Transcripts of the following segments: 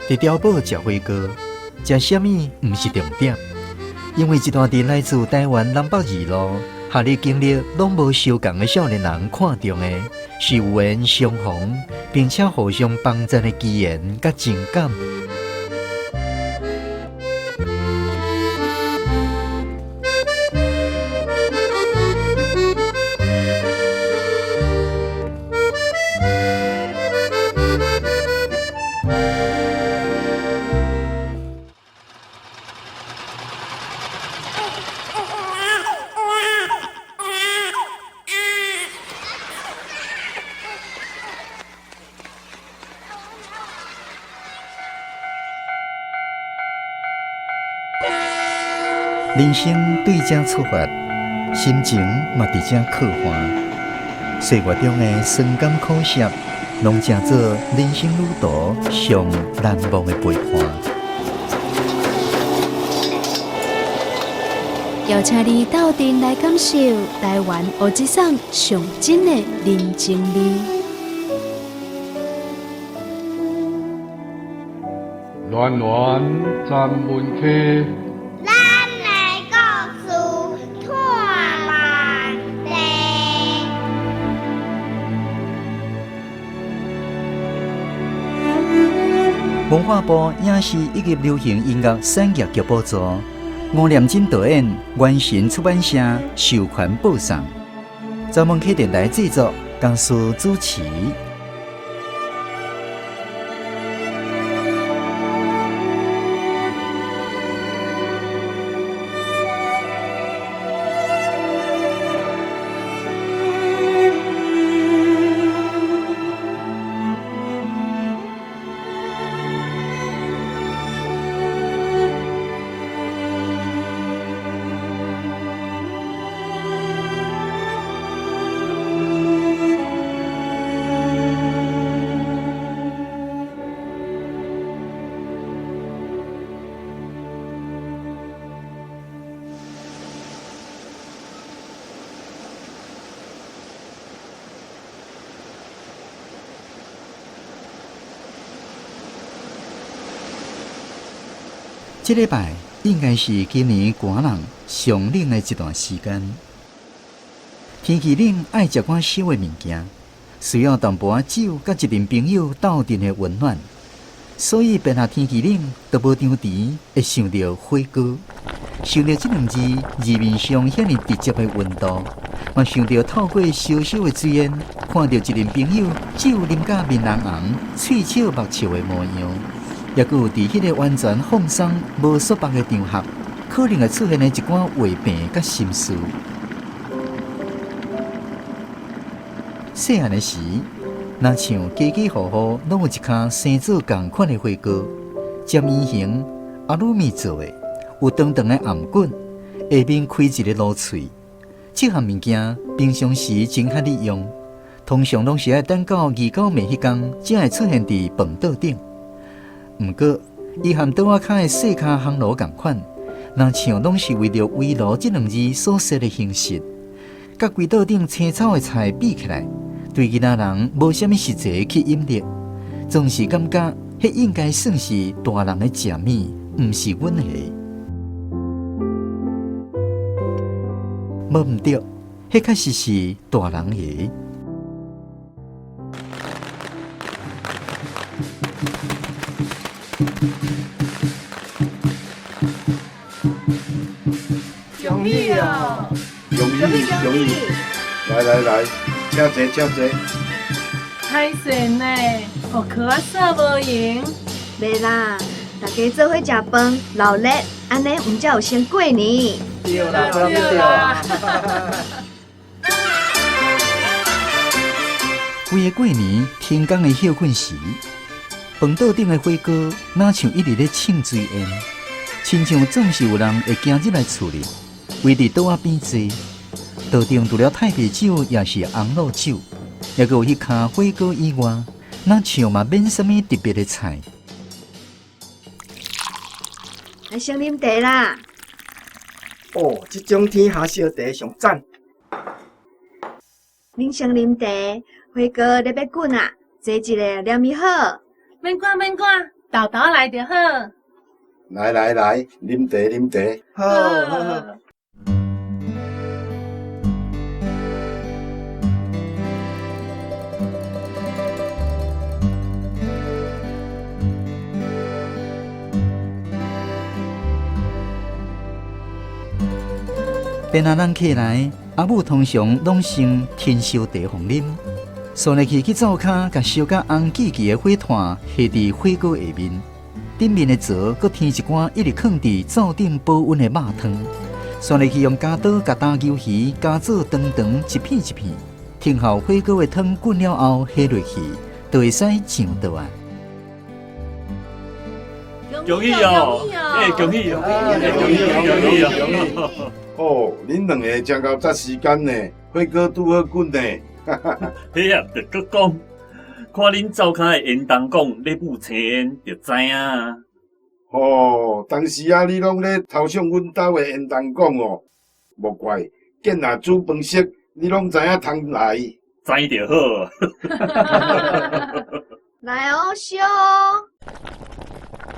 佇碉堡食火鍋，食啥物毋是重點，因為這段佇來自臺灣南北二路、學歷經歷攏無相仝的少年人看重的，是有緣相逢，並且互相幫贊的機緣佮情感。人生對這出發，心情嘛佇這刻畫。歲月中的酸甘苦澀，攏成做人生旅途上難忘的陪伴。邀請你鬥陣來感受臺灣烏節送上真的人情味。暖暖站門溪。咱的故事托滿地。文化部影視以及流行音樂產業局補助，吳念真導演，元神出版社授權播送，專門客電台製作，江蘇主持。這禮拜應該是今年寒冷上冷的一段時間，天氣冷，愛食寡燒的物件，需要淡薄仔酒佮一陣朋友鬥陣的溫暖，所以變下天氣冷，都無張持會想著火鍋，想著這兩字字面上遐爾直接的溫度，嘛想著透過燒燒的水煙，看著一陣朋友酒啉甲面紅紅、喙笑目笑的模樣。抑閣有佇彼个完全放鬆、無束縛的場合，可能會出現的一寡話病佮心事。細漢的時，若像家家戶戶攏有一坩生做仝款的火鍋，尖圓形、阿魯米做的，有長長的頷頸，下面開一个爐喙。這項物件平常時真較利用，通常攏是愛等到二九暝彼工，才會出現佇飯桌頂。毋過，伊和桌仔跤的細跤烘爐仝款，若像攏是為著圍爐這兩字所設的形式，佮規桌頂青草的菜比起來，對囡仔人無啥物實際吸引力，總是感覺彼應該算是大人的食物，毋是阮的。無毋對，彼確實是大人的。恭喜啊！恭喜恭喜！來來來，請坐請坐。歹勢呢，予殼仔煞無閒。袂啦，大家做伙食飯，鬧熱，按呢毋才有先過年。對啦對啦。規个過年，天公的歇睏時，飯桌頂的火鍋，若像一直咧凊水煙，親像總是有人會行入來厝裡，圍佇桌仔邊坐。桌頂除了太白酒，也是紅露酒，抑閣有彼坩火鍋以外，若像嘛免啥物特別的菜。來先啉茶啦。哦，這種天下燒茶上讚。恁先啉茶，火鍋咧欲滾啊，坐一下黏伊好。免趕免趕，沓沓來就好。來來來，啉茶啉茶。好，好好。便仔人客來，阿母通常攏先添燒茶予啉，煞落去去灶跤，共燒甲紅記記的火炭下佇火鍋下面，頂面的灶閣添一罐一直囥佇灶頂保溫的肉湯，煞落去用鉸刀共焦魷魚鉸做長長一片一片，聽候火鍋的湯滾了後下落去，就會使上桌啊。恭喜哦！欸，恭喜哦！恭喜恭喜哦！哦，恁兩个真𠢕節時間呢，火鍋拄好滾呢。彼啊，著閣講，看恁灶跤的煙囱管咧冒青煙，就知影啊。哦，當時啊，你攏咧偷相阮兜的煙囱管哦，無怪，見若煮飯熟，你攏知影通來。知就好。來哦，燒哦！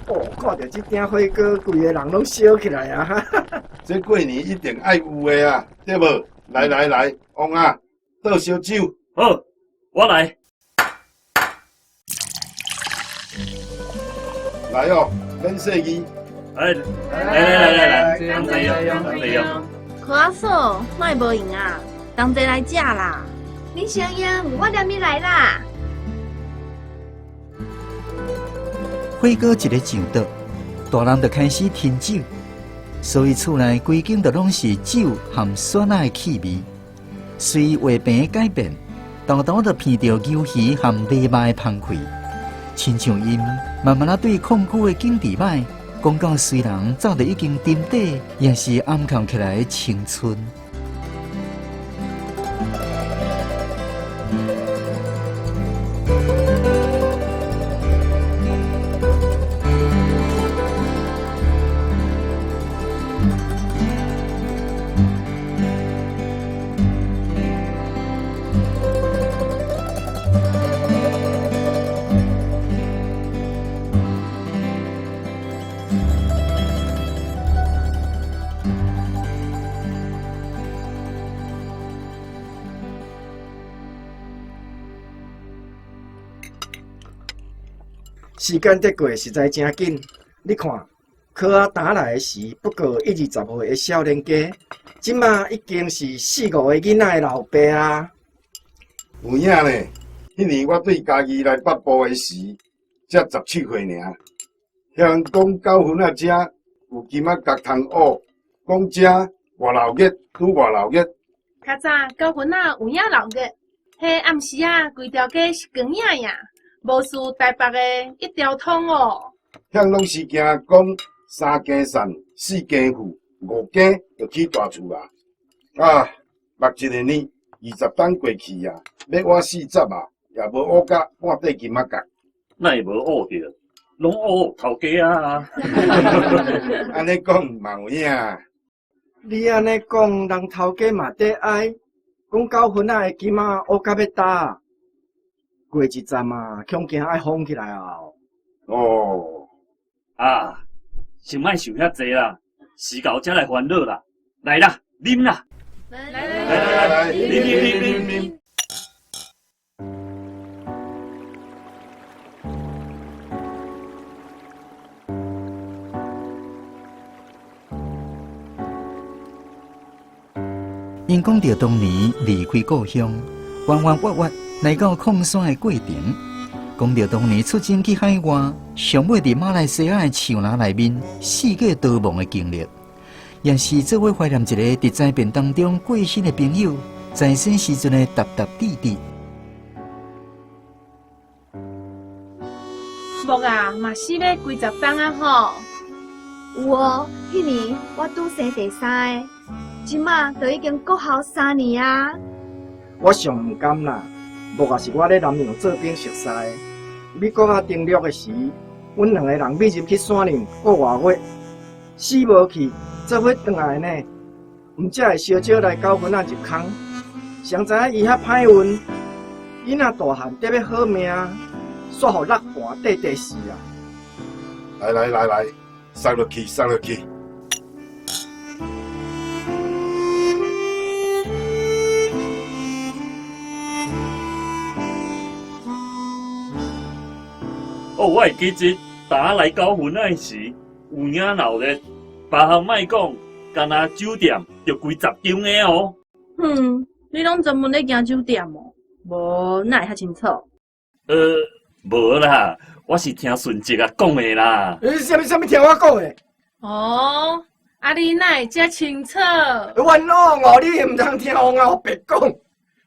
哦，看著這鼎火鍋，規个人攏燒起來啊！這過年一定愛有的啊，對無？來來來，王啊，倒燒酒。好，我來。來哦，免細膩。來來來來來，同齊用，同齊用。柯阿嫂，莫無閒啊，同齊來食啦。恁先用，我連你來啦。火鍋一个上桌，大人就開始添酒，所以厝內規間就攏是酒和酸仔的氣味。隨畫柄改變，沓沓就闻著魷魚和螺肉的香氣，親像𪜶慢慢仔對曠久的景致䆀，講到雖然早就已經沉底，也是暗藏起來的青春。時間佇過實在誠緊，你看，柯仔擔來的時不過一二十歲的少年家，這馬已經是四五個囡仔的老爸啊。有影呢，彼年我對嘉義來北部的時，才17歲爾。遐人講九份仔遮有金仔角通挖，講遮外鬧熱，拄外鬧熱。較早九份仔有影鬧熱，彼暗時仔規條街是光影影。無輸台北的一條通哦。遐攏是驚講三更散、四更富、五更就起大厝啊！啊，目一个年，20冬過去啊，欲倚40啊，也無挖甲半塊金仔角。哪會無挖著？攏挖頭家啊！按呢講嘛有影。你按呢講，人頭家嘛綴哀，講九份仔的金仔挖甲欲焦。過一陣啊，恐驚愛封起來啊！哦，啊，先莫想遐濟啦，時到才來煩惱啦。來啦，啉啦！來來來來，啉啉啉啉啉。𪜶講著當年離開故鄉，彎彎彎彎來到礦山的過程，講著當年出征去海外，上尾佇馬來西亞的樹林內面四界逃亡的經歷，也是做伙懷念一个佇災變當中過身的朋友，在生時陣的沓沓滴滴。木啊，嘛死欲幾十冬啊吼！有哦，彼年我拄生第三个，這馬都已經國校3年啊。我上毋甘啦，木也是我咧南洋做兵熟似的。美國仔登陸的時，阮兩個人欲入去山林過外月，死無去，做伙轉來呢。毋才會相招來九份仔入空，誰知影伊遐歹運，囡仔大漢得欲好命，煞予落盤綴綴死啊！來來來來，送落去，送落去。哦，我會記得，當來九份仔時，有影鬧熱，別項莫講，干焦酒店就幾十間的哦。哼，你攏專門咧行酒店哦？無，哪會遐清楚？無啦，我是聽順哲仔講的啦。欸，啥物啥物聽我講的？哦，啊你哪會遮清楚？冤枉哦，你毋通聽王阿伯講。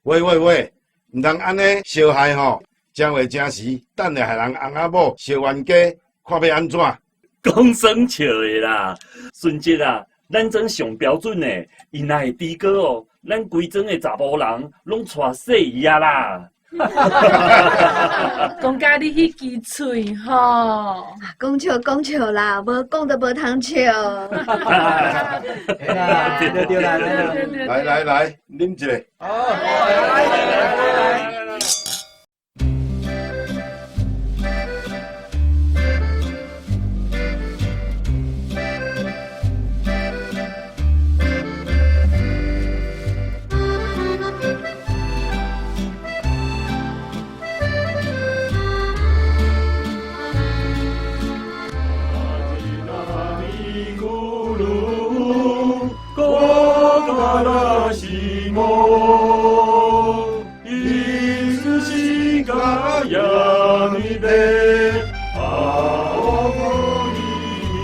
喂喂喂，毋通按呢相害吼，誠話誠時，等下害人翁仔某相冤家，看欲按怎？講耍笑的啦，順哲啊，咱裝上標準的，伊若會豬哥哦，咱規莊的查埔人攏娶細姨啊啦。講甲你彼支喙吼，講笑講笑啦，無講就無通笑。對對啦，來來來，啉一下。哦，來來來來。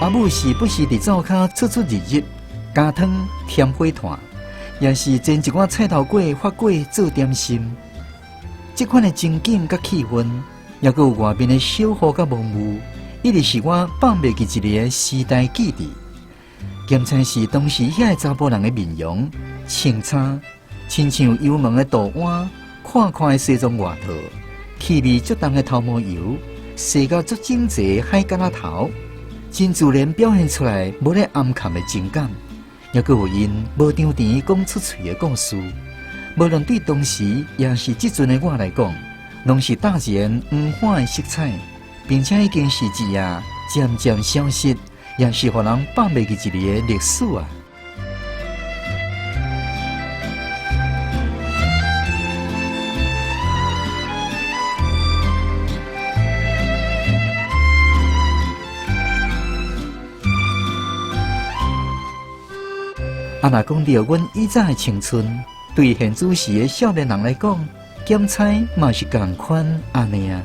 阿母時不時佇灶跤出出入入，加湯添火炭，也是煎一寡菜頭粿、發粿做點心。這款的情景佮氣氛，猶閣有外面的小雨佮霧霧，一直是我放袂記一个時代記憶。兼且是當時遐个查埔人的面容、穿衫，親像油門的圖案，闊闊的西裝外套，氣味足重的頭毛油，洗甲足整齊海蛤仔頭，真自然表現出來無咧掩藏的情感，猶閣有𪜶無張甜講出喙的故事。無論對當時抑是這陣的我來講，攏是大自然黃花的色彩，並且已經是一頁漸漸消失，也是予人放袂記一个歷史啊！啊，若講著阮以早的青春，對現主時的少年人來講，檢差嘛是仝款按呢啊。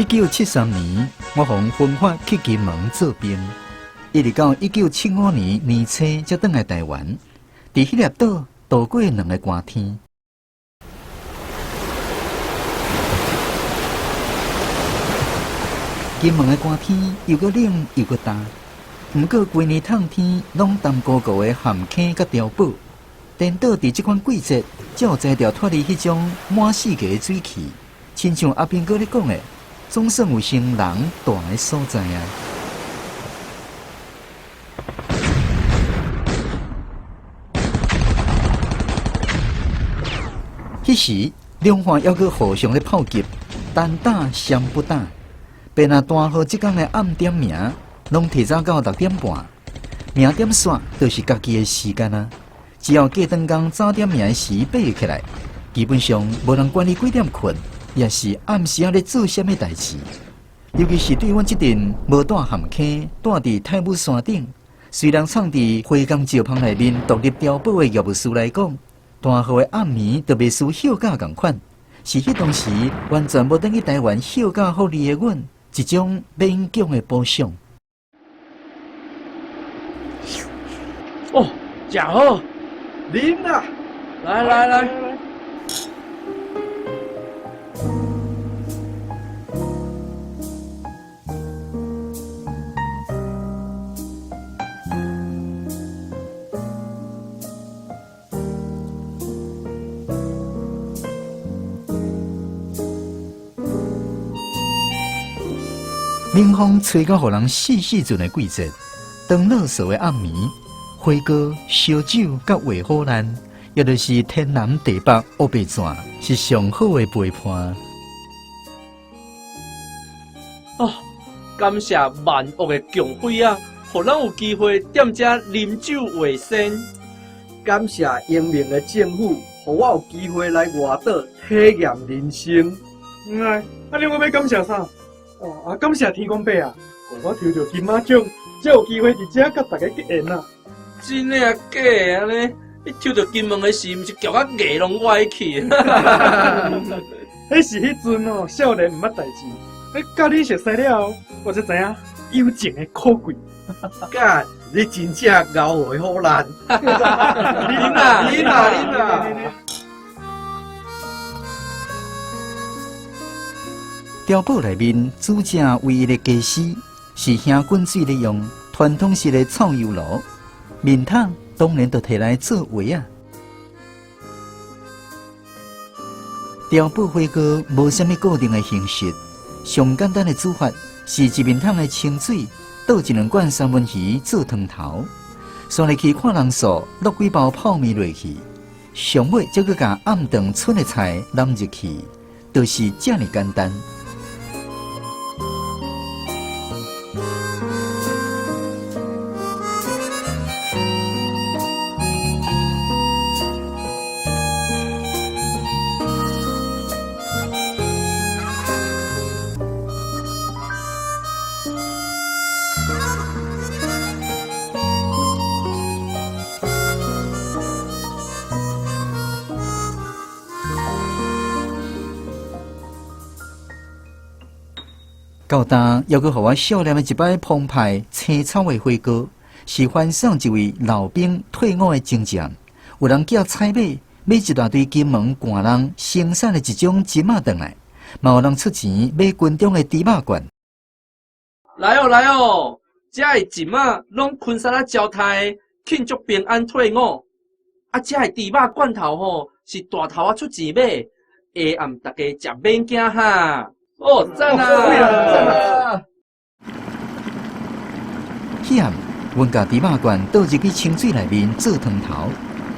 1973年，我予分發去金門做兵，一直到1975年年初才轉來台灣。佇彼粒島度過兩个寒天。金門的寒天又閣冷又閣焦，毋過規年冬天攏澹糊糊的蚶坑佮碉堡。顛倒佇這款季節，才有才調脫離彼種滿四界的水汽，親像阿兵哥咧講的，總算有先人蹛的所在啊！彼時兩岸猶閣互相咧炮擊，單打雙不打，便若大雨這工的暗點名，攏提早到6點半，名點煞就是家己的時間啊！只要過轉工早點名的時爬起來，基本上無人管你幾點睏，也是暗時仔咧做啥物代誌。尤其是對阮這陣無蹛蚶坑、蹛佇太武山頂，雖然藏佇花崗石縫內面獨立碉堡的業務師來講，大雨的暗暝就袂輸休假仝款，是彼當時完全無轉去台灣休假福利的阮一種勉強的補償。哦，誠好，啉啦！來來來。冷風吹到，予人死死陣的季節，當垃圾的暗暝，火鍋、燒酒佮畫虎爛，也就是天南地北烏白轉，是上好的陪伴。哦，感謝萬惡的共匪啊，予咱有機會踮遮啉酒話仙。感謝英明的政府，予我有機會來外島體驗人生。嗯啊，啊你我欲感謝啥？哦，啊！感謝天公伯啊，予我抽著金馬獎，才有機會佇遮佮大家結緣啊！真的啊假的按呢？你抽著金門的時，毋是挾甲牙攏歪去？彼是彼陣哦，少年毋捌代誌。欸，佮你熟似了後，我才知影友情的可貴。幹，你真正𠢕話好難。啉啦，啉啦，啉啦！碉堡內面煮食唯一的家私是香滾水咧用傳統式的臭油爐，麵桶當然就提來做畫仔。碉堡火鍋無啥物固定的形式，上簡單的煮法是一麵桶的清水倒一兩罐三文魚做湯頭，煞入去看人數，落幾包泡麵落去，上尾才閣共暗頓剩的菜攕入去，就是遮爾簡單。到今，猶閣予我少年的一擺澎湃青草的火鍋，是歡送一位老兵退伍的征戰。有人寄彩馬買一大堆金門寒人生產的一種針仔轉來，嘛有人出錢買軍中的豬肉罐。來哦來哦，遮的針仔攏昆山仔招待，慶祝平安退伍。啊，遮的豬肉罐頭吼是大頭仔出錢買，下暗大家食免驚哈。哦，讚啊！彼暗，阮共豬肉罐倒入去清水內面做湯頭，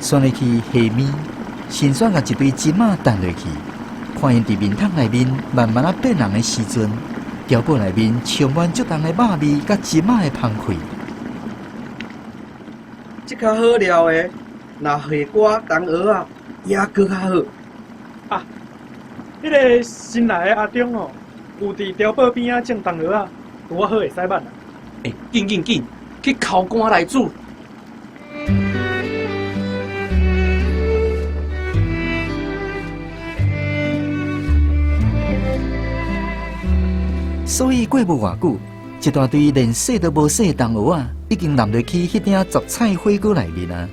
煞入去下麵，先煞共一堆針仔擲落去，看𪜶佇麵桶內面慢慢仔變紅的時陣，碉堡內面充滿足重的肉味佮針仔的香氣。這較好料的，若下瓜冬蚵仔，也閣較好。啊，彼个新來的阿中哦，有佇碉堡邊仔種冬蚵仔，拄仔好會使挽啊！欸，緊緊緊，去烤乾來煮。所以過無偌久，一大堆連洗都無洗的冬蚵仔，已經淋入去彼鼎雜菜火鍋內面啊！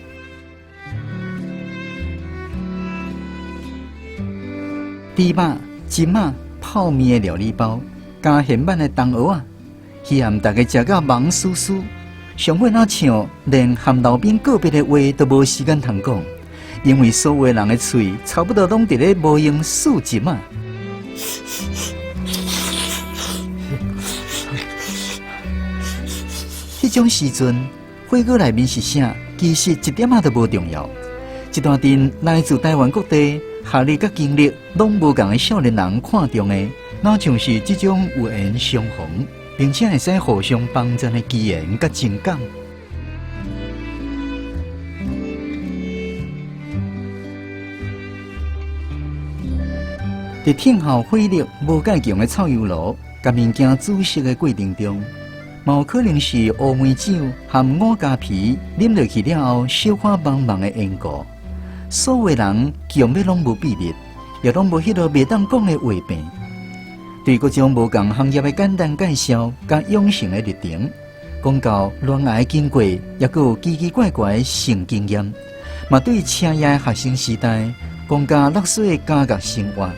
豬肉、針仔、泡麵的料理包，加現挽的冬蚵仔，彼暗大家食甲茫絲絲，上尾若像連和老兵告別的話都無時間通講，因為所有人的喙差不多攏佇咧無閒欶針仔。彼種時陣，火鍋內面是啥，其實一點仔都無重要。一大陣來自台灣各地，學歷佮經歷攏無仝的少年人看重的，若像是這種有緣相逢，並且會使互相幫贊的機緣佮情感。佇天后火力無蓋強的臭油爐，共物件煮熟的過程中，嘛有可能是烏梅酒含五加皮啉落去了後，小可茫茫的緣故。所有人強欲攏無秘密，也攏無彼个袂當講的話柄。對各種無仝行業的簡單介紹，佮養成的歷程，講講到戀愛經過，抑閣有奇奇怪怪的性經驗，嘛對車夜的學生時代，公家落水的家國生活，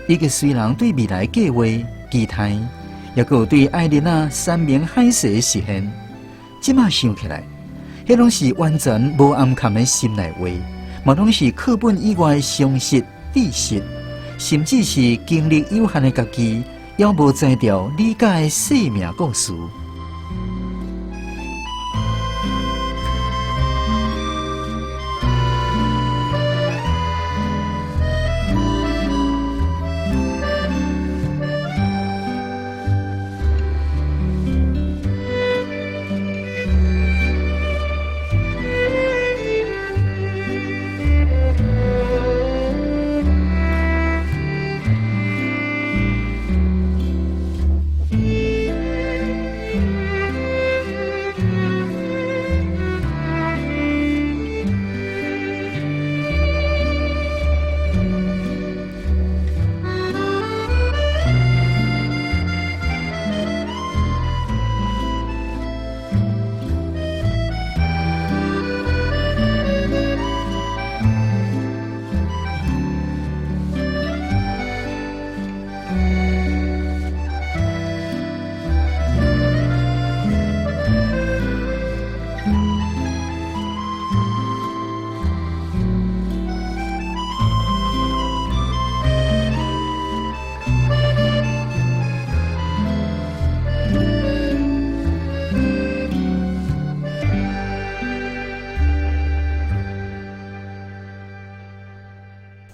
以及隨人對未來計劃期待，抑閣有對愛琳仔山盟海誓的實現。這馬想起來，彼攏是完全無暗藏的心內話，嘛攏是課本以外的常識知識，甚至是經歷有限的家己，猶無才調理解的生命故事。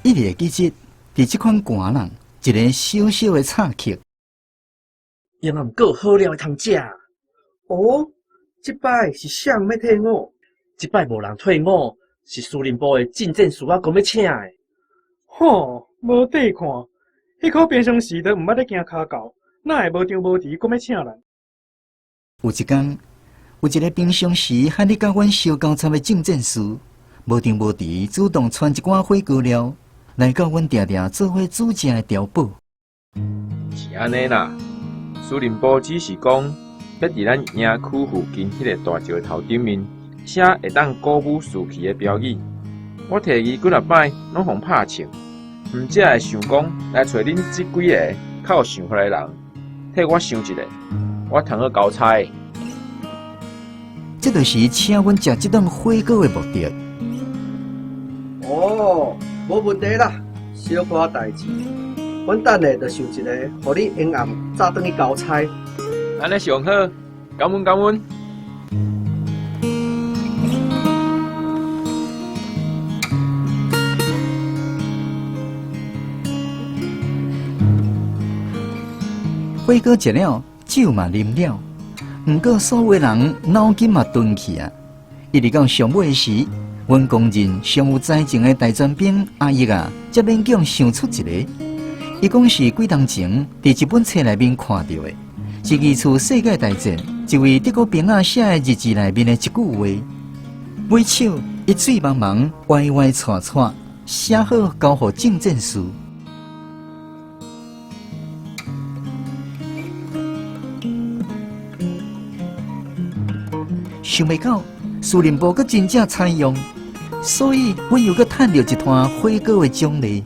一直會記得，佇這款寒人一个小小的插曲。用啊，毋過好料會通食。哦，這擺是啥人欲退伍？這擺無人退伍，是司令部的進戰士仔講欲請的。吼，無底看，彼箍平常時都毋捌咧行跤狗，哪會無張無遲閣欲請人？有一工，有一个平常時和你佮阮相交插的進戰士，無張無遲主動傳一寡火鍋料來到阮定定做伙煮食的碉堡。是按呢啦，司令部只是講，欲佇咱營區附近彼个大石頭頂面寫會當鼓舞士氣的標語。我提議幾若擺，攏予拍槍，毋才會想講來揣恁這幾个較有想法的人，替我想一下，我通好交差。這就是請阮食這頓火鍋的目的。哦，無問題啦，小可代誌，阮等下就想一个，予你下暗早轉去交差。按呢上好，感恩感恩。火鍋食了，酒嘛啉了，毋過所有人腦筋嘛鈍去啊！一直到上尾時，阮公認上有才情的大專兵阿玉啊，才勉強想出一個。伊講是幾冬前佇一本冊內面看著的，是二次世界大戰一位德國兵仔寫的日誌內面的一句話。尾手伊醉茫茫，歪歪斜斜，寫好交予鄭戰士。想袂到司令部閣真正採用，所以阮又閣趁著一攤火鍋的獎勵。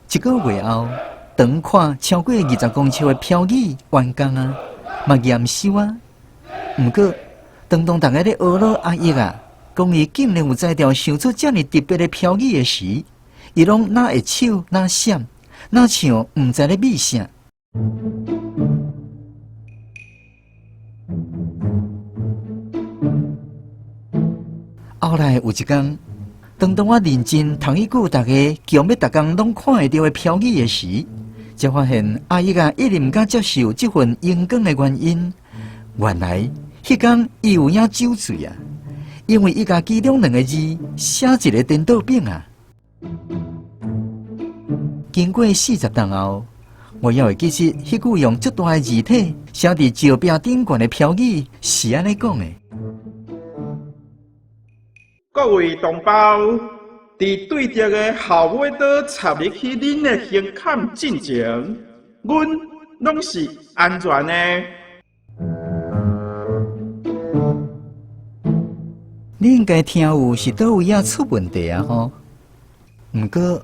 一个月後，當看超過20公尺的標語完工啊，嘛驗收啊。毋過，當當逐家咧學老阿玉啊，講伊竟然有才調想出遮爾特別的標語的時，伊攏哪會手哪閃，哪像毋知咧比啥。後來有一工，當當我認真讀彼句逐家強欲逐工攏看會著的標語的時，才發現阿玉啊一直毋敢接受這份榮光的原因。原來，彼工伊有影酒醉啊，因為伊共其中兩个字寫一个顛倒餅啊。經過40冬後，我猶會記得彼句用足大的字體寫佇石壁頂懸的標語是按呢講的。各位同胞，佇對德的後尾刀插入去恁的胸坎進前，阮攏是安全的。你應該聽有是佗位仔出問題啊吼？毋過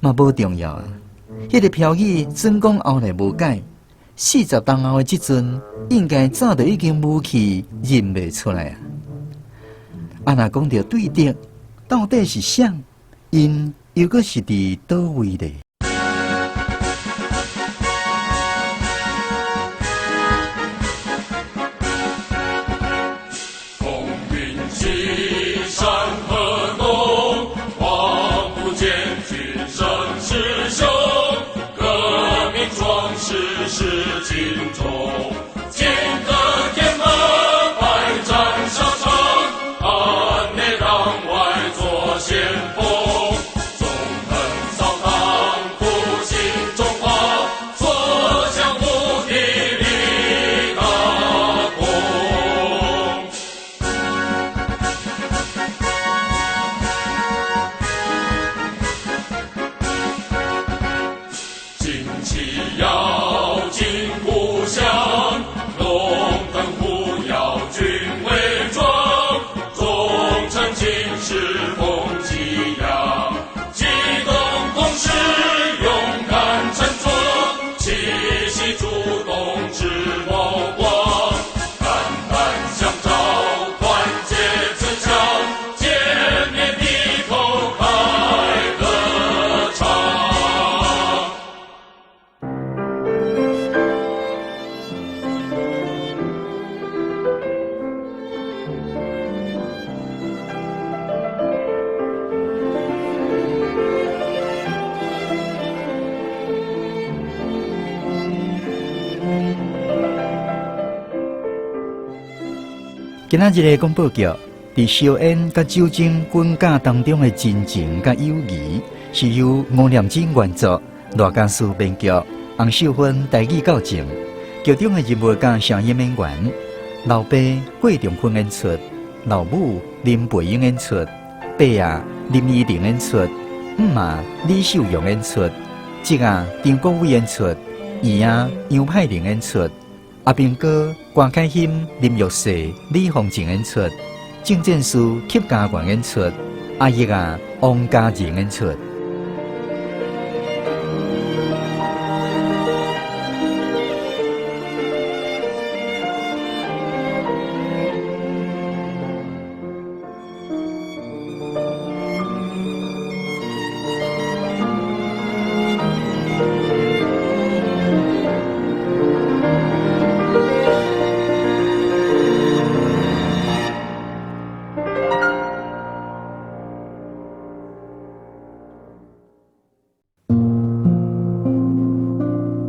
嘛無重要啊。彼個標語準講後來無改，40冬後的這陣，應該早就已經武器認袂出來啊。啊，若講著對德，到底是啥？𪜶又閣是佇佗位咧？今仔日的廣播劇，佇硝煙佮酒精滾架當中的真情佮友誼，是由吳念真原作，賴家書編劇，洪秀芬台語教正。劇中的人物佮聲音演員，老爸郭長坤演出，老母林培英演出，伯仔林依婷演出，姆媽李秀容演出，侄仔張國偉演出，姨仔楊派玲演出。阿兵哥關凱欣、林玉世、李鳳靜演出，鄭建書、客家元演出，阿姨啊王家仁演出。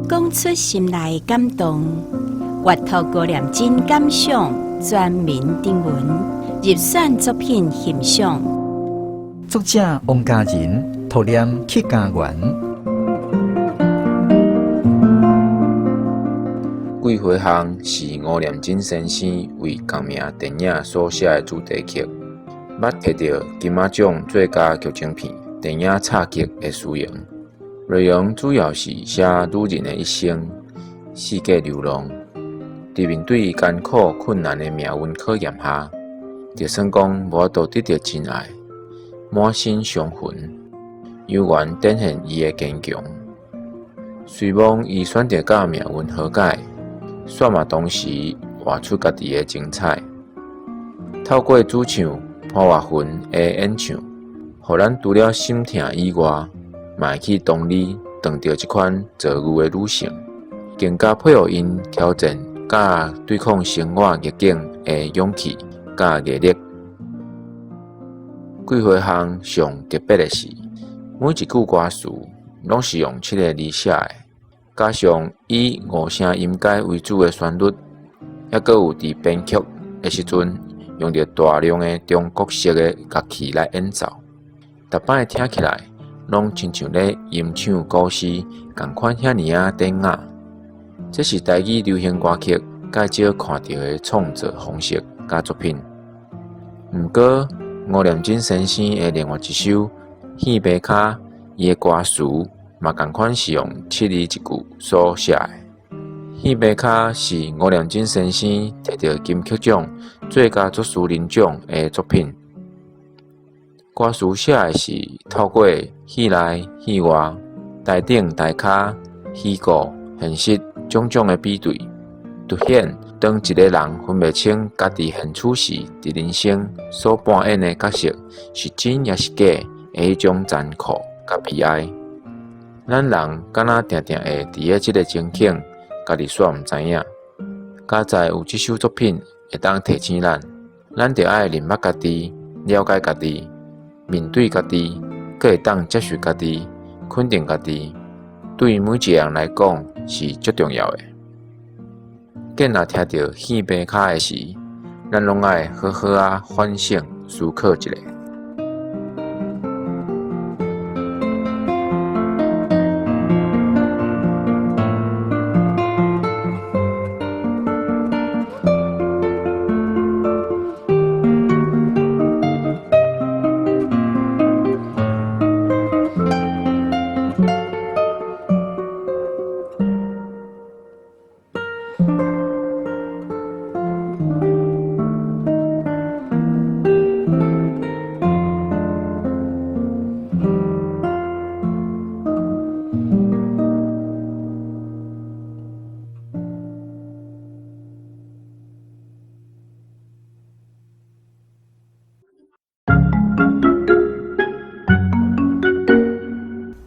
講出心內感動，閱讀高念真感想，全民徵文入選作品欣賞。作者王家仁，塗念客家元。桂花巷是吳念真先生為仝名電影所寫的主題曲，捌提著金馬獎最佳劇情片電影插曲的殊榮。內容主要是寫女人的一生，四界流浪，佇面對艱苦困難的命運考驗下，就算講無法度得著真愛，滿身傷痕，猶原展現伊的堅強。雖罔伊選擇佮命運和解，煞嘛同時活出家己的精彩。透過主唱潘岳雲的演唱，予咱除了心疼以外，嘛會去同理遇著這款遭遇的女性，更加佩服𪜶挑戰佮對抗生活逆境的勇氣佮毅力。桂花巷上特別的是，每一句歌詞攏是用七个字寫的，加上以五聲音階為主的旋律，猶閣有佇編曲的時陣用著大量的中國式的樂器來演奏，逐擺聽起來攏親像咧吟唱古詩仝款遐爾仔典雅。這是台語流行歌曲較少看著的創作方式佮作品。毋過，吳念真先生的另外一首《戲棚跤》，伊的歌詞嘛仝款是用七字一句所寫的。《戲棚跤》是吳念真先生摕著金曲獎最佳作詞人獎的作品。歌詞寫的是透過戲內戲外、台頂台跤、虛構、現實種種的比對，凸顯當一个人分袂清家己現此時佇人生所扮演的角色是真抑是假的彼種殘酷佮悲哀。咱人敢若定定會佇咧這个情景，家己煞毋知影。佳哉有這首作品會當提醒咱，咱著愛認捌家己，了解家己，面對家己，閣會當接受家己，肯定家己，對每一个人來講是足重要的。見若聽著戲棚跤的時，咱攏愛好好仔反省思考一下。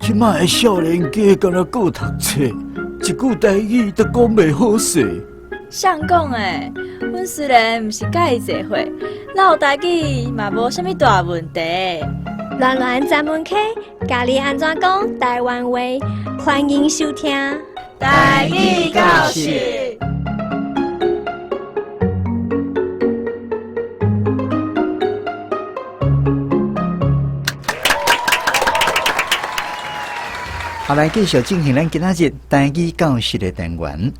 這擺的少年家敢若閣讀冊，一句台語都講袂好勢。誰講的？阮雖然毋是佮伊濟歲，嘮台語嘛無啥物大問題。巒巒專門課教你按怎講台灣話，歡迎收聽。台語教室。好，來繼續進行咱今仔日台語教室的單元。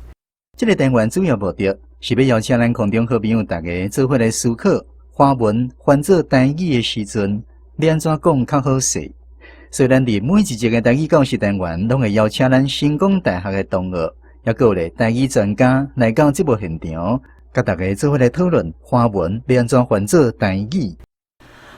這个單元主要目的是欲邀請咱空中好朋友大家做伙來思考華文翻做台語的時陣，欲按怎講較好勢。所以咱佇每一集的台語教室單元，攏會邀請咱成功大學的同學，抑閣有咧台語專家來到節目現場，佮大家做伙來討論華文欲按怎翻做台語。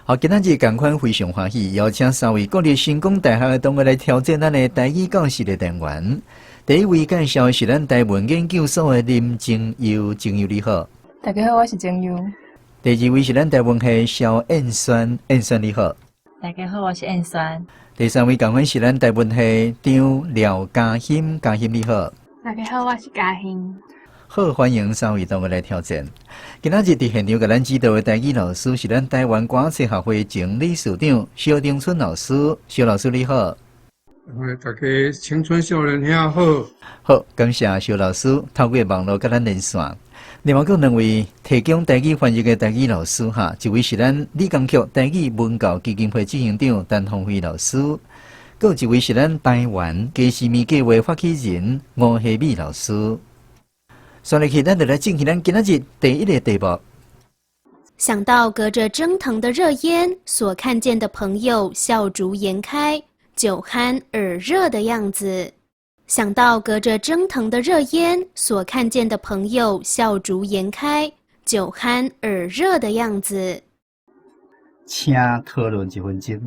好，今仔日仝款非常歡喜，邀請三位國立成功大學的同學來挑戰咱的台語教室的單元。第一位介紹的是咱台文研究所的林靜悠，靜悠你好。大家好，我是靜悠。第二位是咱台文系蕭燕萱，燕萱你好。大家好，我是燕萱。第三位仝款是咱台文系張廖嘉欣，嘉欣你好。大家好，我是嘉欣。好，歡迎三位同學來挑戰。今仔日佇現場共咱指導的台語老師是咱台灣歌仔戲學會前理事長蕭丁春老師。蕭老師你好。大家青春少年兄好。好，感謝蕭老師透過網路佮咱連線。另外，閣有兩位提供台語翻譯的台語老師哈，一位是咱理工局台語文教基金會執行長陳鳳飛老師，閣有一位是咱台灣家私物計畫發起人吳希美老師。紲落去，咱就來進行咱今仔日第一个題目。想到隔著蒸騰的熱煙所看見的朋友笑逐顏開、酒酣耳熱的樣子。想到隔著蒸騰的熱煙所看見的朋友笑逐顏開、酒酣耳熱的樣子。請討論一分鐘。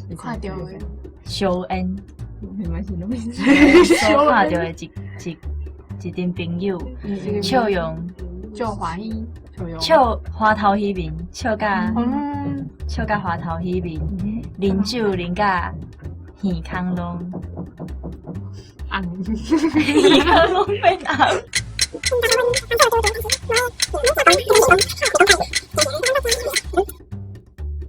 你看著的燒煙，所看著的一一一陣朋友，笑容，足歡喜，笑歡頭喜面，笑甲笑甲歡頭喜面，啉酒啉甲耳孔攏紅，耳孔攏變紅。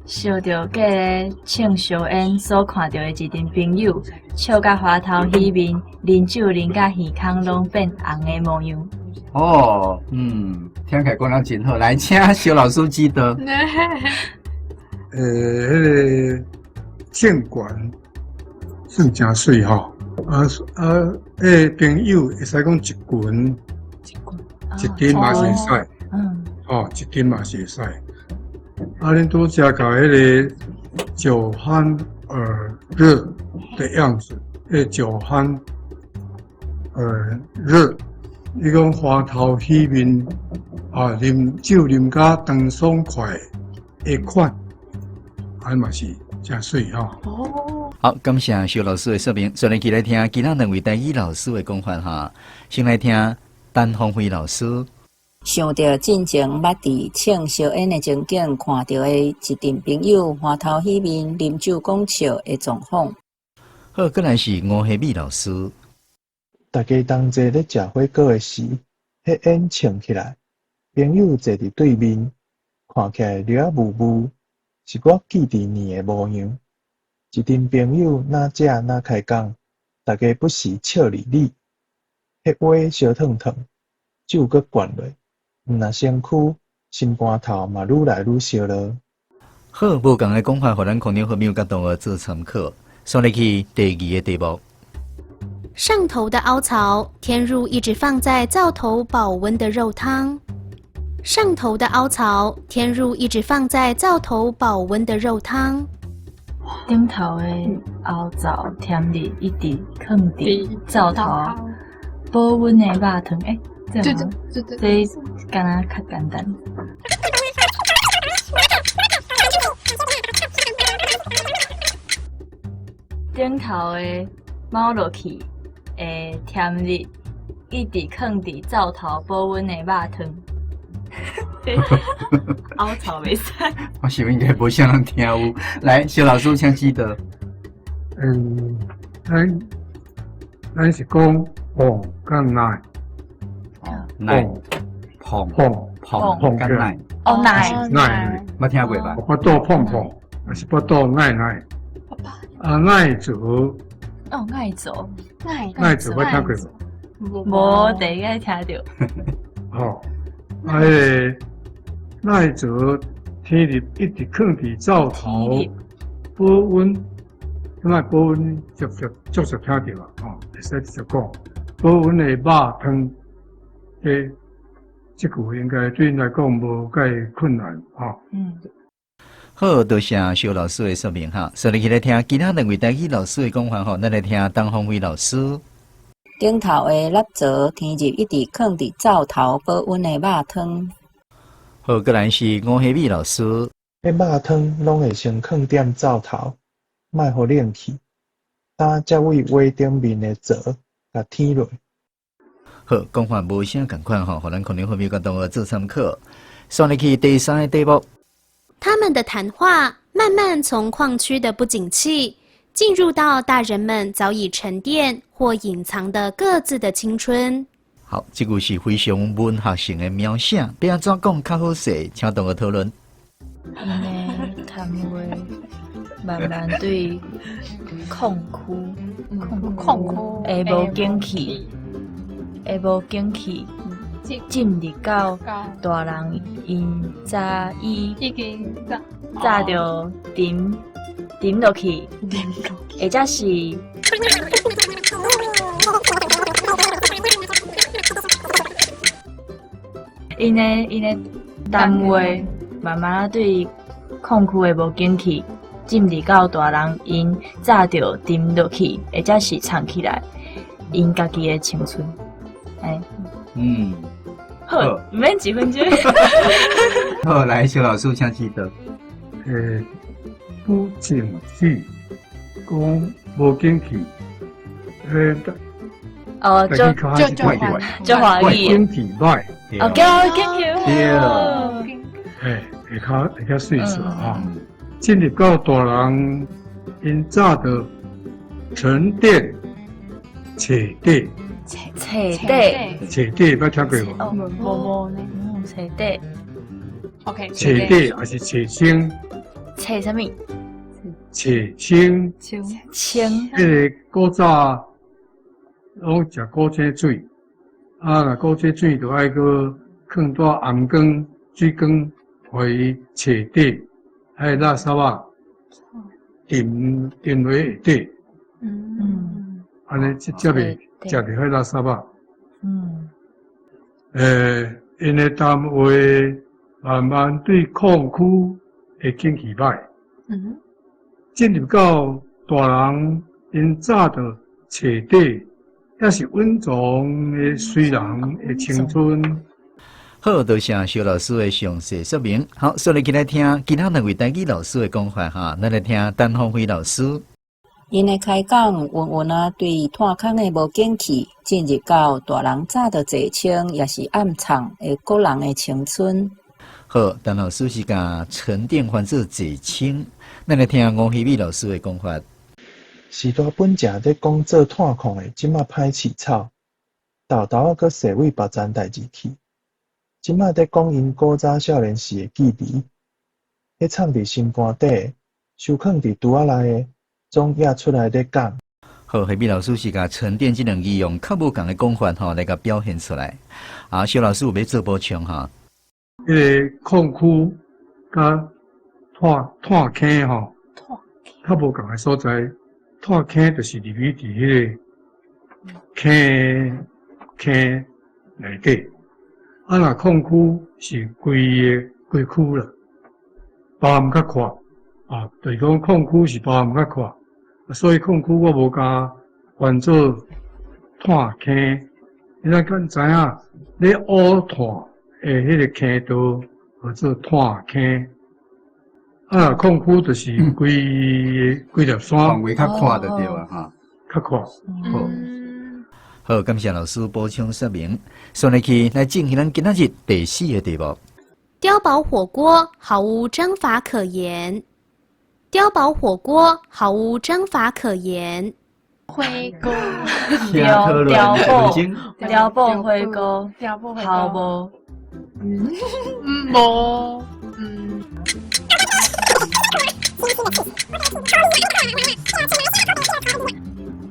想著隔咧唱燒煙所看著的一陣朋友，笑甲歡頭喜面，啉酒啉甲耳孔攏變紅的模樣。哦，聽起來講得真好。來，請蕭老師指導。彼个政權算誠媠吼。啊啊，彼個朋友會使講一群，一陣嘛是會使，吼，一陣嘛是會使。啊，恁拄才共彼個酒酣耳熱的樣子，彼個酒酣耳熱，伊講歡頭喜面啊，啉酒啉甲當爽快的款，啊嘛是誠媠吼。哦，好，感謝蕭老師的說明。煞來去來聽其他兩位台語老師的講法哈。先來聽陳芳輝老師。想著進前捌佇衝燒煙的情景，看著的一陣朋友歡頭喜面、啉酒講笑的狀況。好，閣來是吳希美老師。大家同齊咧食火鍋的時，彼煙衝起來，朋友坐佇對面，看起來尿仔霧霧，是我記佇年的模樣。一陣朋友若食若開講，大家不時笑理理。彼話燒燙燙，酒閣灌落，毋但身軀，心肝頭嘛愈來愈燒囉。好，無仝的講法，予咱空中好朋友佮同學做參考。煞來去第二个題目。上頭的凹槽添入一直放在灶頭保溫的肉湯。上頭的凹槽添入一直放在灶頭保溫的肉湯。頂頭的凹槽添入一直囥佇灶頭保溫的肉湯，欸，這樣嗎？這敢若較簡單。頂頭的凹落去會添入一直囥佇灶頭保溫的肉湯。凹槽袂使。我想應該無啥人聽有。來，蕭老師，請記得。嗯，咱是講碰佮奶。奶。碰碰碰碰佮奶。哦，奶奶。捌聽過吧？腹肚碰碰，還是腹肚奶奶？啊，奶做。哦，愛做。愛做捌聽過無？無，第一擺聽著。吼，啊，彼個奶做天日一直囥佇灶頭保溫，這擺保溫直接足熟聽著啊，吼，會使直接講保溫的肉湯，這句應該對𪜶來講無介困難，吼。好，多謝蕭老師的說明哈。煞來去來聽其他兩位台語老師的講法吼，咱來聽陳芳輝老師。頂頭的凹槽添入一直囥佇灶頭保溫的肉湯。好，閣來是吳希美老師。彼肉湯攏會先囥踮灶頭，莫予冷去，今才對鍋頂面的槽共添落。好，講法無啥仝款吼，予咱可能會比較同學做參考。煞來去第三个題目。他們的談話慢慢從礦區的不景氣，進入到大人們早已沉澱或隱藏的各自的青春。好，這句是非常文學性的描寫，欲按怎講較好勢？請同學討論。𪜶的談話慢慢對礦區、礦區的無景氣、的無景氣進入到大人𪜶早已早就沉沉落去，或者是𪜶的談話慢慢仔對礦區的無景氣進入到大人𪜶早就沉落去，或者是藏起來𪜶家己的青春。欸，好，毋免幾分鐘。好，來，蕭老師，請記得。不景氣，講無景氣，哦，就就就就歡喜。景氣歹。哦，叫景氣。對。欸，會較媠數啊！進入到大人，𪜶早就沉澱、揣底。揣底。揣底，捌聽過無？哦，無無呢，揣底。 OK。揣底還是揣清？揣啥物？揣清。清。清。彼个古早攏食古井水，啊，若古井水就愛閣囥帶頷缸、水缸，予伊揣底，彼垃圾仔沉沉落下底，按呢這才袂食袂彼垃圾仔。𪜶的談話慢慢對礦區的景氣䆀，進入到大人𪜶早就揣底，抑是蘊藏的隨人的青春。好，多謝蕭老師的詳細說明。好，所以來聽其他兩位台語老師的講法哈。咱來聽陳芳輝老師。𪜶的開講，穩穩仔對炭礦的無景氣，進入到大人早就坐清，抑是暗藏的個人的青春。好，陳老師是共沉澱翻做坐清。咱來聽吳希美老師的講法。時大本正咧講做炭礦的，這馬歹飼草，沓沓仔閣踅為別層代誌去。這馬咧講𪜶古早少年時的記憶，彼藏佇心肝底，收囥佇櫥仔內的，總掖出來咧講。好，希美老師是共沉澱這兩字用較無仝的講法吼來共表現出來。啊，蕭老師有欲做補充哈？彼個礦區佮炭炭坑吼，較無仝的所在，炭坑就是入去佇彼個坑坑內底。啊，若礦區是規个規區啦，包含較闊啊，就是講礦區是包含較闊，所以礦區我無共翻做炭坑。你咱敢知影？咧挖炭的彼个坑道號做炭坑。啊，礦區就是規規粒山，範圍較闊就對啊，哈，較闊。好。好，感謝老師補充說明。順來去來進行咱今仔日第四個題目。碉堡火鍋毫無章法可言。碉堡火鍋毫無章法可言。火鍋。碉碉堡，碉堡火鍋，碉堡火鍋，毫無。無。嗯。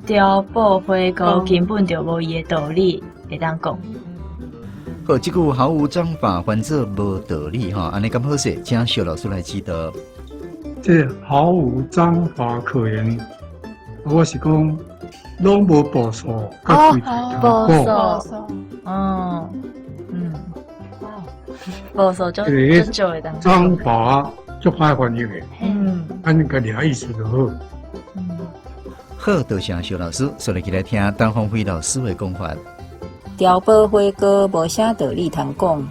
碉堡火鍋根本就無伊的道理，會當講。好，這句毫無章法，翻做無道理吼，按呢敢好勢？請蕭老師來指導。這毫無章法可言，我是講攏無步數，佮規矩步數，嗯嗯，步數就就少會當。章法足歹翻譯的，按你家己意思就好。好，多謝蕭老師，所以來聽陳芳輝老師的講法。碉堡火鍋無啥道理通講。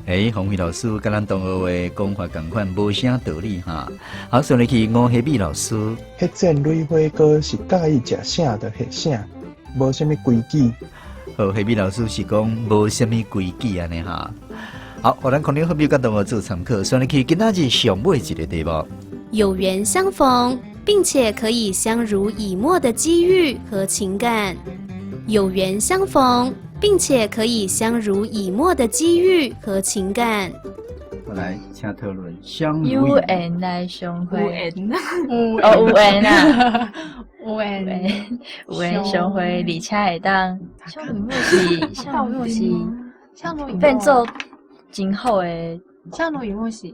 欸，芳輝老師佮咱同學的講法仝款，無啥道理哈。好，所以去吳希美老師。彼煎滷火鍋是佮意食啥就下啥，無啥物規矩。好，希美老師是講無啥物規矩按呢哈。好，予咱空中好朋友佮同學做參考。所以去今仔日上尾一個題目。有緣相逢，並且可以相濡以沫的機遇和情感。有緣相逢，並且可以相濡以沫的機遇和情感。我來請討論相濡有緣來相會，有緣，哦，有緣啊，有緣，有緣相會，而且會當相濡以沫是相濡以沫是相濡以沫變做真好的相濡以沫是。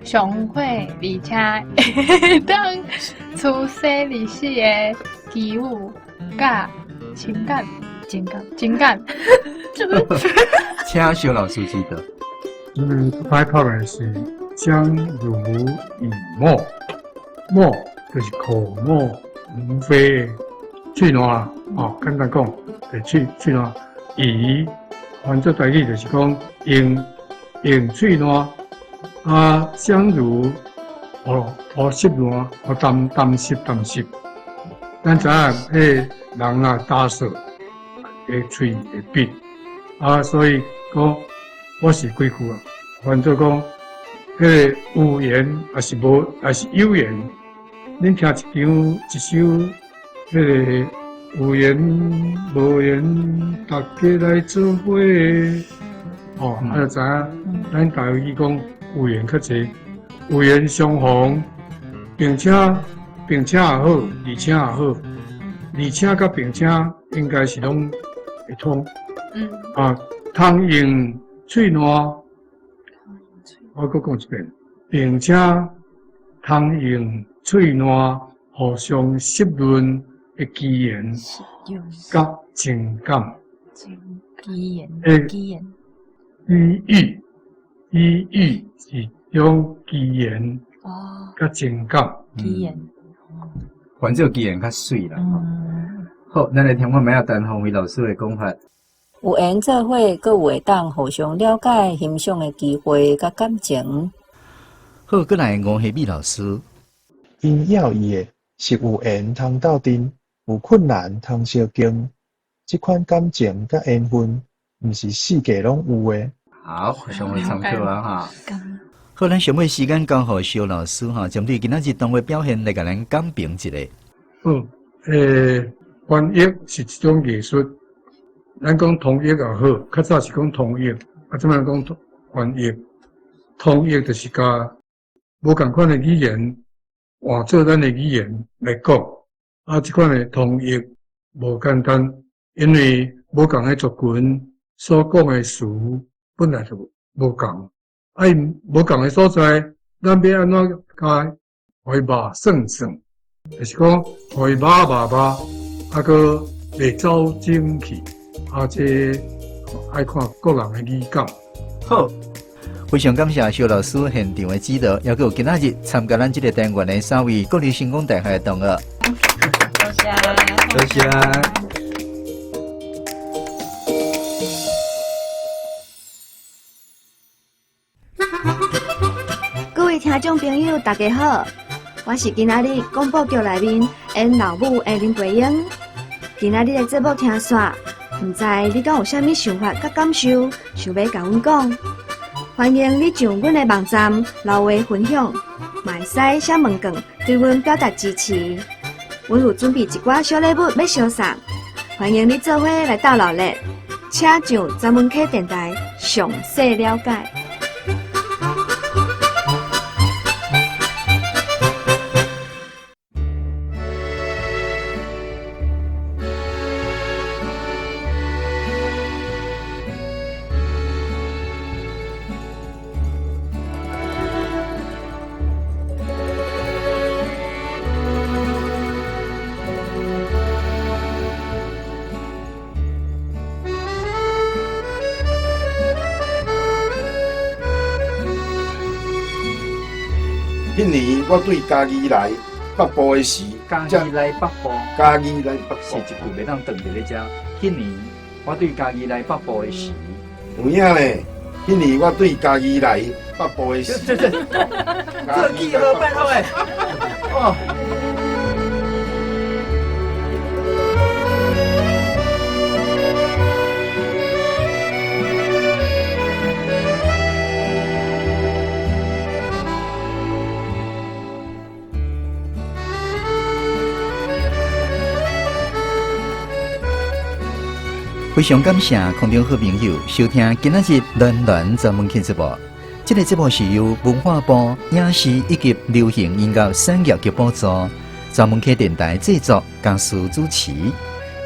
相會，而且會當出生入死的機遇佮情感，情感，情感。請蕭老師指導。歹拍的是相濡以沫，沫就是口沫無非的喙瀾啦，哦，簡單講，就喙喙瀾。以翻做台語就是講用用喙瀾啊，相濡予濕瀾，予澹澹濕澹濕。咱知影，彼人若焦燥，會喙會癟啊，所以講我是規句啊，翻做講，彼個有緣抑是無，抑是有緣。恁聽一張一首，彼個有緣無緣，大家來做伙。哦，啊就知影，咱台語講有緣較濟，有緣相逢，並且並且也好，而且也好，而且佮並且應該是攏會通。啊，通用喙瀾，我閣講一遍，並且通用喙瀾互相濕潤的語言佮情感。語言，語言，語語，語語是一種語言佮情感。語言，反正語言較媠啦。好，咱來聽看覓仔陳鳳飛老師的講法。有緣做伙，閣有會當互相了解、欣賞的機會佮感情。好，閣來吳希美老師。𪜶要伊的是有緣通鬥陣，有困難通相共。這款感情佮緣分，毋是四界攏有的。好，上位參考啊哈。好，咱上尾時間交予蕭老師哈，針對今仔日同學表現來共咱講評一下。好，翻譯是一種藝術。咱講通譯也好，較早是講通譯，啊，這擺講翻譯。通譯就是共無仝款的語言換做咱的語言來講，啊，這款的通譯無簡單，因為無仝的族群所講的詞本來就無仝，啊，𪜶無仝的所在，咱欲按怎共予伊肉算算，就是講予伊肉肉肉，啊，閣袂走精去，啊，這愛看個人的語感。好，非常感謝蕭老師現場的指導，也閣有今仔日參加咱這個單元的三位國立成功大學的同學。多謝，多謝。各位聽眾朋友，大家好，我是今仔日廣播劇內面演老母的林桂英。今仔日的節目聽煞，毋知你敢有啥物想法佮感受，想欲共阮講？歡迎你上阮的網站留話分享，嘛會使寫問卷對阮表達支持。阮有準備一寡小禮物欲相送，歡迎你做伙來鬥鬧熱，請上專門客電台詳細了解。彼年我對嘉義來北部的時，嘉義來北部，嘉義來北部是一句袂當斷佇咧遮。彼年我對嘉義來北部的時，有影咧。彼年我對嘉義來北部的時，這這這記號拜託的，哦。非常感謝空中好朋友收聽今仔日暖暖專門節目。這個節目是由文化部影視以及流行音樂產業局補助，專門客電台製作，江蘇主持。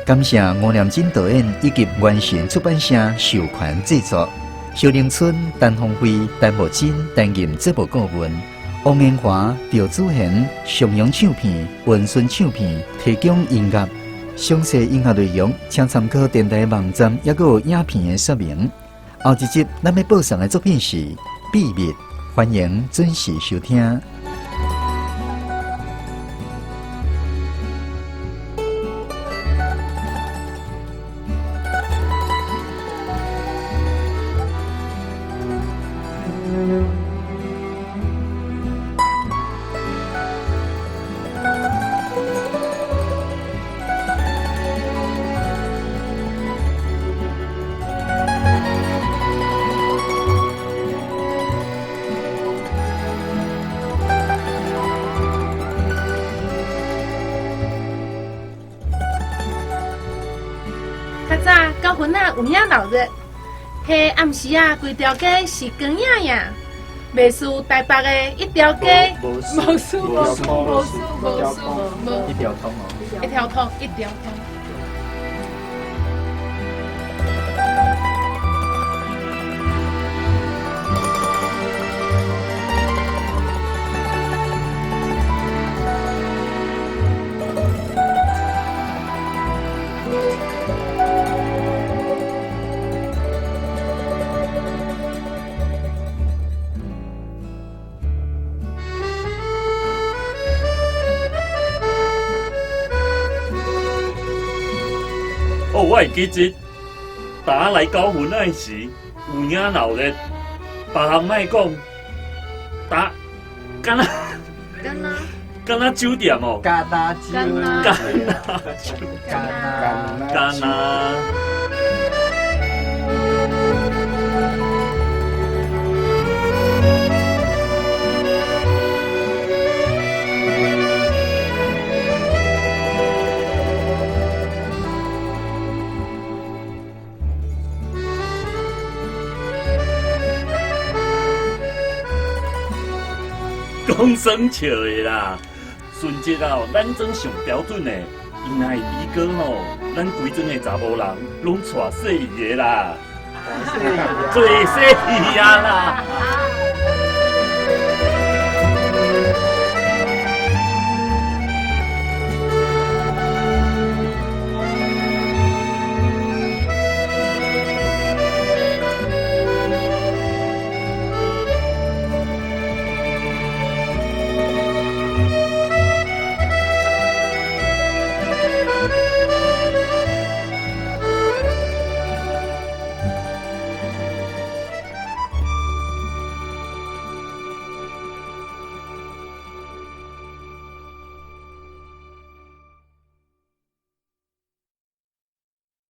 感謝吳念真導演以及完成出版社授權製作。蕭玲春、陳鳳飛、陳木真擔任節目顧問，王延華、趙祖賢、上揚唱片、文順唱片提供音樂。詳細音樂內容，請參考電台網站，抑閣有影片的說明。後一集咱欲播送的作品是《秘密》，歡迎準時收聽。較早九份仔有影鬧熱，彼暗時啊，規條街是光影影，袂輸台北的一條街，無輸無輸無輸無輸無一條通哦，一條通一條通。我會記得，打來九份仔時，有影鬧熱，別項莫講，打敢若敢若酒店哦，敢若酒，敢若酒，敢若。講耍笑的啦，春節啊，咱裝上標準的，伊若會豬哥吼，咱規莊的查某人攏娶細姨的啦，做細姨啊啦。